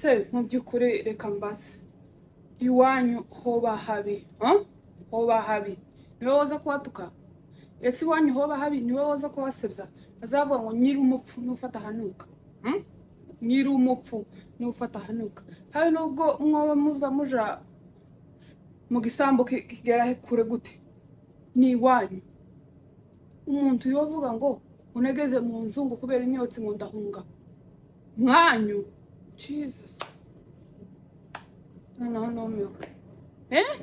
Ese mu by'ukuri, reka mbaze, iwanyu hoba habi, huh? Hoba habi niwe woza kuhatuka? Ese iwanyu hoba habi niwe woza kuhasebya? Bazavuga ngo nyiri umupfu nufata ahanuka, Nyiri umupfu nufata ahanuka. Habe nubwo mwoba muza muja mu gisambu kigera kure gute, ni iwanyu. Umuntu yovuga ngo unegeze mu nzu ngo kubera imyotsi, ngo ndahunga mwanyu. Jesus, noneho numiwe. Eh,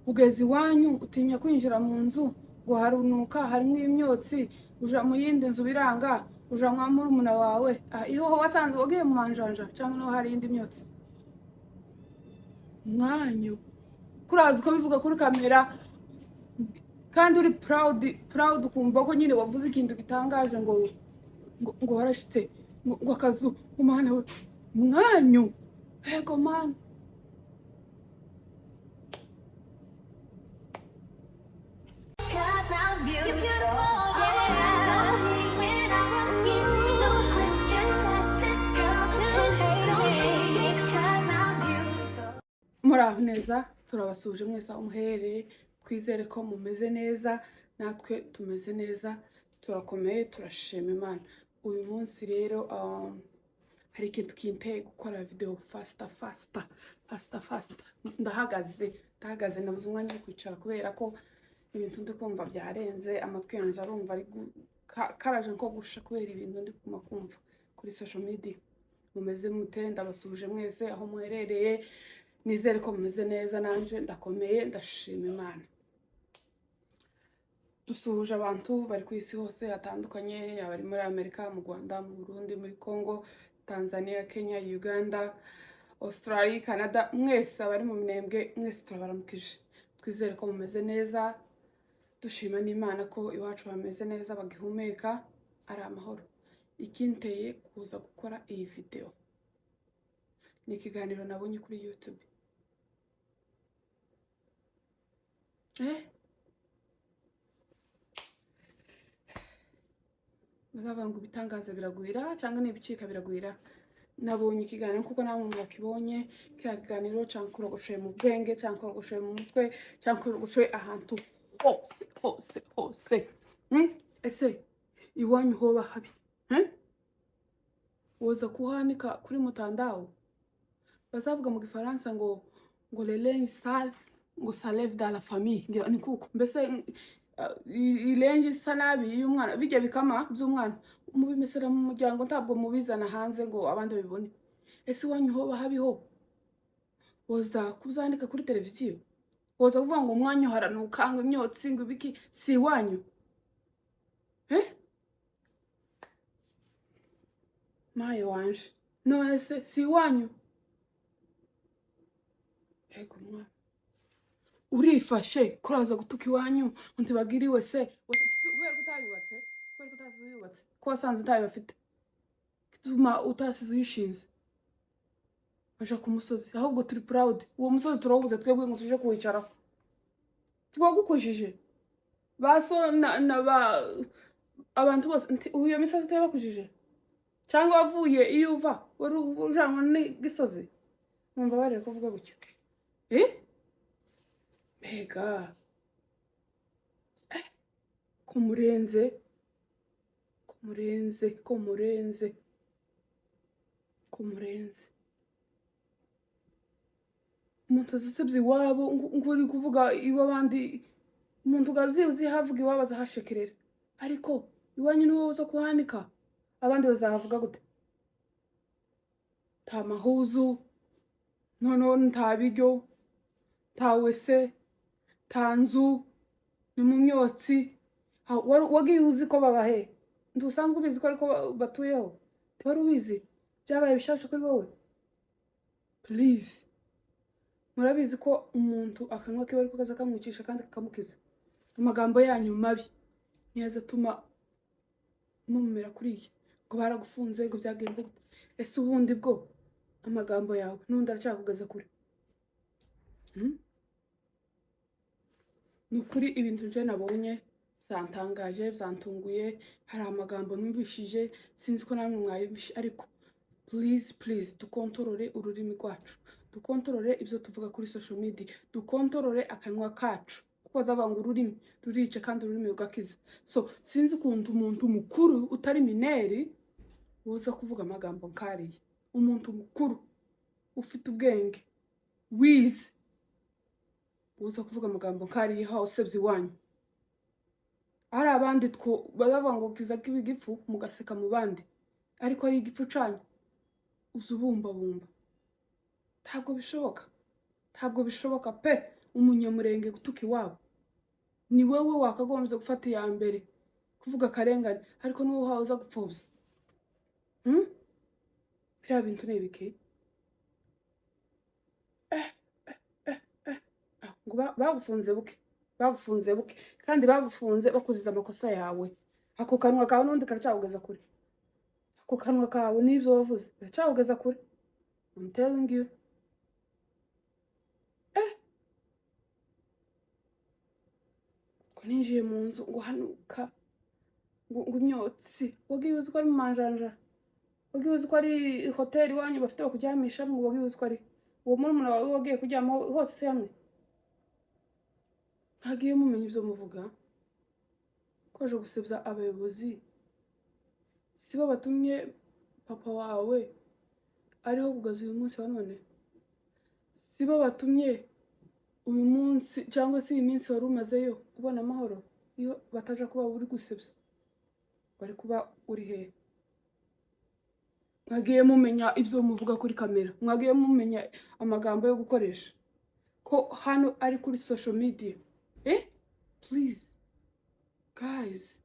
ugeze iwanyu utinya kwinjira mu nzu ngo harunuka, harimo imyotsi. Uja mu yindi nzu biranga, uja mwa murumuna wawe. Ah, ihoho wasanze wagiye mu manjanja cyangwa naho hari indi myotsi mwanyu. Kuraza uko bivuga kuri kamera kandi uri proud, proud, ukumva ko nyine wavuze ikintu gitangaje, ngo warashitse, ngo akazu, ngo mana we, mwanyu. Ego mana. 'Cause I'm beautiful, yeah. When I walk in, no question that this girl's a 10. Don't hate me 'cause I'm beautiful. Muraho neza, turabasuhuje mwese aho muherereye. Twizere ko mumeze neza, natwe tumeze neza, turakomeye, turashima Imana. Uyu munsi rero hari ikintu kinteye gukora video faster, faster, faster, faster. Ndahagaze, ndahagaze, nabuze umwanya wo kwicara kubera ko ibintu ndi kumva byarenze amatwi yanjye. Arumva ari karaje nko gusha kubera ibintu ndi kuguma kumva kuri social media. Mumeze mute? Ndabasuhuje mwese aho muherereye. Nizere ko mumeze neza, nanje ndakomeye, ndashima Imana. Dusuhuje abantu bari ku isi hose hatandukanye, abari muri Amerika, mu Rwanda, mu Burundi, muri Congo, Tanzania, Kenya, Uganda, Australia, Canada, mwese abari mu Minembwe, mwese turabaramukije. Twizere ko mumeze neza, dushima n'Imana ko iwacu bameze neza, bagihumeka, ari amahoro. Ikinteye kuza gukora iyi video ni ikiganiro nabonye kuri YouTube. Eh, bazavuga ngo ibitangaza biragwira cyangwa n'ibicika biragwira. Nabonye ikiganiro kuko namwe mwakibonye. Kiriya kiganiro cyankorogoshoye mu bwenge, cyankorogoshoye mu mutwe, cyankorogoshoye ahantu hose hose hose. Ese iwanyu hoba habi, eh? Woza kuhanika kuri mutandao? Bazavuga mu Gifaransa ngo le linge sale ngo ça lève dans la famille. Ngira ni kuko mbese ilenje isa nabi y'umwana, bijya bikama by'umwana mubimesera mu muryango, ntabwo mubizana hanze ngo abandi babibone. Ese iwanyu hoba habiho woza kubyandika kuri televiziyo? Woza kuvuga ngo umwanya uharanuka, ngo imyotsi, ngo ibiki? Si iwanyu, eh? Mayo wanje, none se si iwanyu? Ego mwana, urifashe kuraza gutuka iwanyu ngo ntibagiriwe se? Kubera ko utayubatse, kubera ko utazi uyubatse, ko wasanze ntayo bafite, gituma utasize uyishinze. Baja ku musozi, ahubwo turi proud, uwo musozi turawubuze twebwe ngo tuje kuwicaraho. Twagukujije ba so na ba abantu bose iyo misozi itayabakujije, cyangwa wavuye iyo uva wari ujanwa n'igisozi. Mumbabarire kuvuga gutyo. Eh, mbega ko murenze, ko murenze, ko murenze, ko murenze! Umuntu azasebya iwabo ngo uri kuvuga iw'abandi. Umuntu ugabyibuze havuga iwabo azahashekerera, ariko iwanyu niwowe uza kuhanika, abandi bazahavuga gute? Nta mahuzu, noneho nta biryo, nta wese, nta nzu, ni mu myotsi. Wagiye uzi ko babahe? Ntusanzwe ubizi ko ariko batuyeho? Ntiwari ubizi? Byabaye bishasha kuri wowe? Please, murabizi ko umuntu akanwa kiwe ariko kaza kamwicisha kandi kakamukiza. Amagambo yanyu mabi niyo azatuma mumera kuriya, ngo baragufunze, ngo byagenze gute. Ese ubundi bwo amagambo yawe n'ubundi aracyakugeza kure? Hmm? Ni ukuri, ibintu nje nabonye byantangaje, byantunguye. Hari amagambo numvishije, sinzi ko namwe mwayumvishe, ariko Please, please, dukontorore ururimi rwacu, dukontorore ibyo tuvuga kuri social media, dukontorore akanwa kacu, kuko bazavuga ngo ururimi rurica kandi ururimi rugakiza. So sinzi ukuntu umuntu mukuru utari mineur woza kuvuga amagambo nkariya. Umuntu mukuru ufite ubwenge, wize, woza kuvuga amagambo nkariya, usebye iwanyu. Hari abandi two bazavuga ngo kiza kiba igifu, mugaseka mu bandi, ariko ari igifu canyu uza ubumbabumba. Ntabwo bishoboka, ntabwo bishoboka pe. Umunyamurenge gutuka iwabo, ni wowe wakagombye gufata iya mbere kuvuga akarengane, ariko niwowe uhawe uza gupfobya. Biriya bintu ni ibiki? Eh, eh, eh, eh. Ah, ngo bagufunze buke, bagufunze buke, kandi bagufunze bakuziza amakosa yawe. Ako kanwa kawe n'ubundi karacyakugeza kure. Ako kanwa kawe n'ibyo wavuze biracyakugeza kure, I'm telling you. Eh, ngo ninjiye mu nzu ngo hanuka ngo imyotsi. Wagiye uzi ko ari mu manjanja? Wagiye uzi ko ari hoteli iwanyu bafite bakuryamishamo? Ngo wagiye uzi ko ari uwo murumuna wawe wagiye kuryama hose se hamwe? Ntagiye mumenya ibyo muvuga, kwaje gusebya abayobozi. Sibo batumye papa wawe ariho kugeza uyu munsi wa none? Sibo batumye uyu munsi cyangwa se iyi minsi wari umazeyo ubona amahoro? Iyo bataja kuba uri gusebya, wari kuba uri hehe? Mwagiye mumenya ibyo muvuga kuri kamera, mwagiye mumenya amagambo yo gukoresha, ko hano ari kuri social media. Eh, please guys,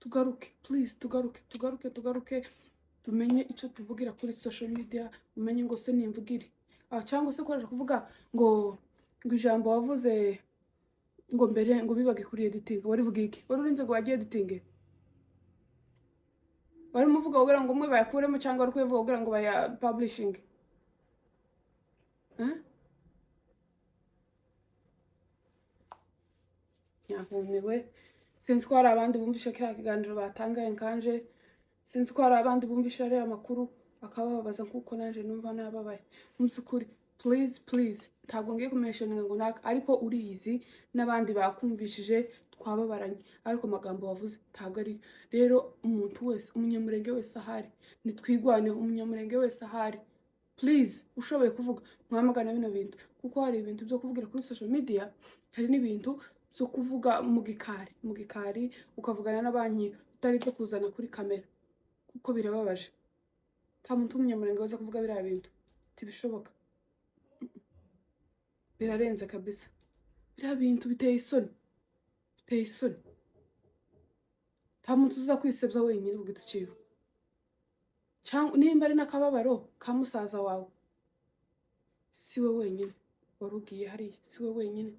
tugaruke, please, tugaruke, tugaruke, tugaruke, tumenye icyo tuvugira kuri social media. Umenye ngo se nimvugire, ah, cyangwa se koresha kuvuga ngo ijambo wavuze ngo mbere ngo bibage kuri editing. Wari vuga iki? Wari urinze ngo wagiye editing? Wari muvuga kugira ngo umwe bayakuremo, cyangwa wari kubivuga kugira ngo baya publishing, eh? Nyahumiwe. Sinzi ko hari abandi bumvishe kiriya kiganiro batangaye nkanje. Sinzi ko hari abandi bumvishe ariya makuru akabababaza nkuko nanje numva nababaye. Mu by'ukuri, please, please, ntabwo ngiye kumentioninga ngo naka, ariko uriyizi n'abandi bakumvishije, twababaranye, ariko amagambo wavuze ntabwo ari. Rero umuntu wese, umunyamurenge wese ahari, nitwigwane. Umunyamurenge wese ahari, please, ushoboye kuvuga, mwamagana bino bintu, kuko hari ibintu byo kuvugira kuri social media, hari n'ibintu byo kuvuga mu gikari, mu gikari ukavugana na banki, utari byo kuzana kuri kamera, kuko birababaje. Nta muntu w'umunyamurenge waza kuvuga biriya bintu, ntibishoboka, birarenze kabisa. Biriya bintu biteye isoni, biteye isoni. Nta muntu uza kwisebya wenyine ku giti ciwe, cyangwa nimba ari n'akababaro ka musaza wawe, si we wenyine wari ugiye hariya, si we wenyine,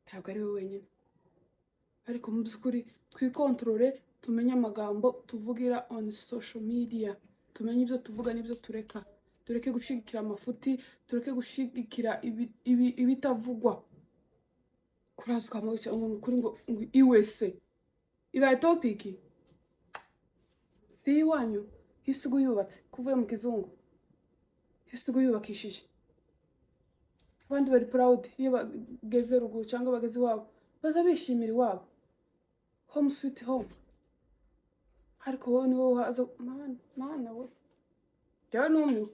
ntabwo ari we wenyine. Ariko mu by'ukuri twikontorore, tumenye amagambo tuvugira on social media, tumenye ibyo tuvuga n'ibyo tureka. Tureke gushigikira amafuti, tureke gushigikira ibitavugwa. Kuraza ukamubwira ngo ni ukuri, ngo iwese ibaye topic, si iwanyu. Iyo usiga uyubatse kuvuye mu kizungu, iyo usiga uyubakishije, abandi bari proud iyo bageze ruguru cyangwa bageze iwabo, baza bishimira iwabo, home sweet home. Ariko wowe ni wowe waza. Mana, mana we, njyewe numiwe,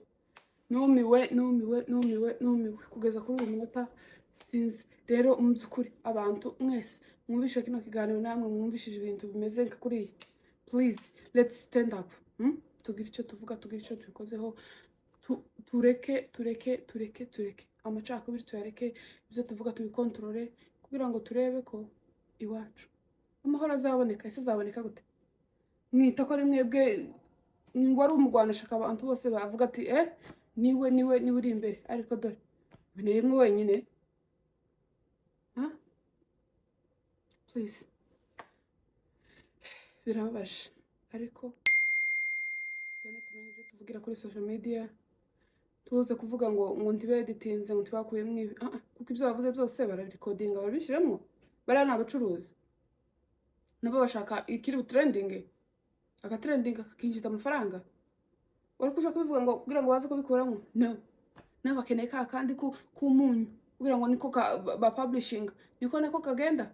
numiwe, numiwe, numiwe, numiwe kugeza kuri uyu munota, sinzi. Rero mu by'ukuri, abantu mwese mwumvishe kino kiganiro, namwe mwumvishije ibintu bimeze nka kuriya, please, let's stand up, Tugire icyo tuvuga, tugire icyo tubikozeho. Tureke, tureke, tureke, tureke amacakubiri, tuyareke. Ibyo tuvuga tubikontorore, kugira ngo turebe ko iwacu amahoro azaboneka. Ese azaboneka gute mwita ko ari mwebwe ngo ari umugwanashaka? Abantu bose bavuga ati: "Eh, niwe, niwe, niwe uri imbere." Ariko dore ni rimwe wenyine. Huh? Please, birababaje, ariko tugende tumenye ibyo tuvugira kuri social media. Tuze kuvuga ngo ntibeditinze, ngo ntibakuyemo ibi. Ah, ah, kuko ibyo bavuze byose barabirikodinga, barabishyiramo. Bariya ni abacuruzi, nabo bashaka ikiri butrendinge, agatrendinga kakinjiza amafaranga. Wari kuja kubivuga ngo kugira ngo baze kubikuramo? No, nabo bakeneye ka kandi k'umunyu kugira ngo niko ba publishing, niko nako kagenda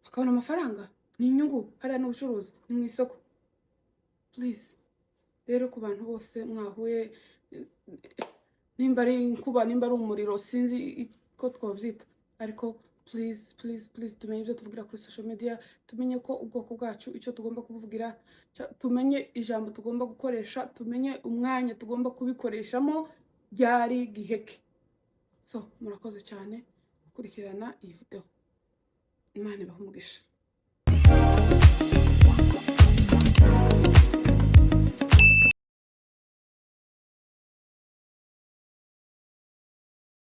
bakabona amafaranga. Ni inyungu hariya, ni ubucuruzi, ni mu isoko. Please rero, ku bantu bose mwahuye, nimba ari inkuba, nimba ari umuriro, sinzi ko twabyita, ariko please, please, please, tumenye ibyo tuvugira kuri social media, tumenye ko ubwoko bwacu icyo tugomba kubuvugira, tumenye ijambo tugomba gukoresha, tumenye umwanya tugomba kubikoreshamo ryari giheke. So murakoze cyane gukurikirana iyi video. Imana ibahe umugisha.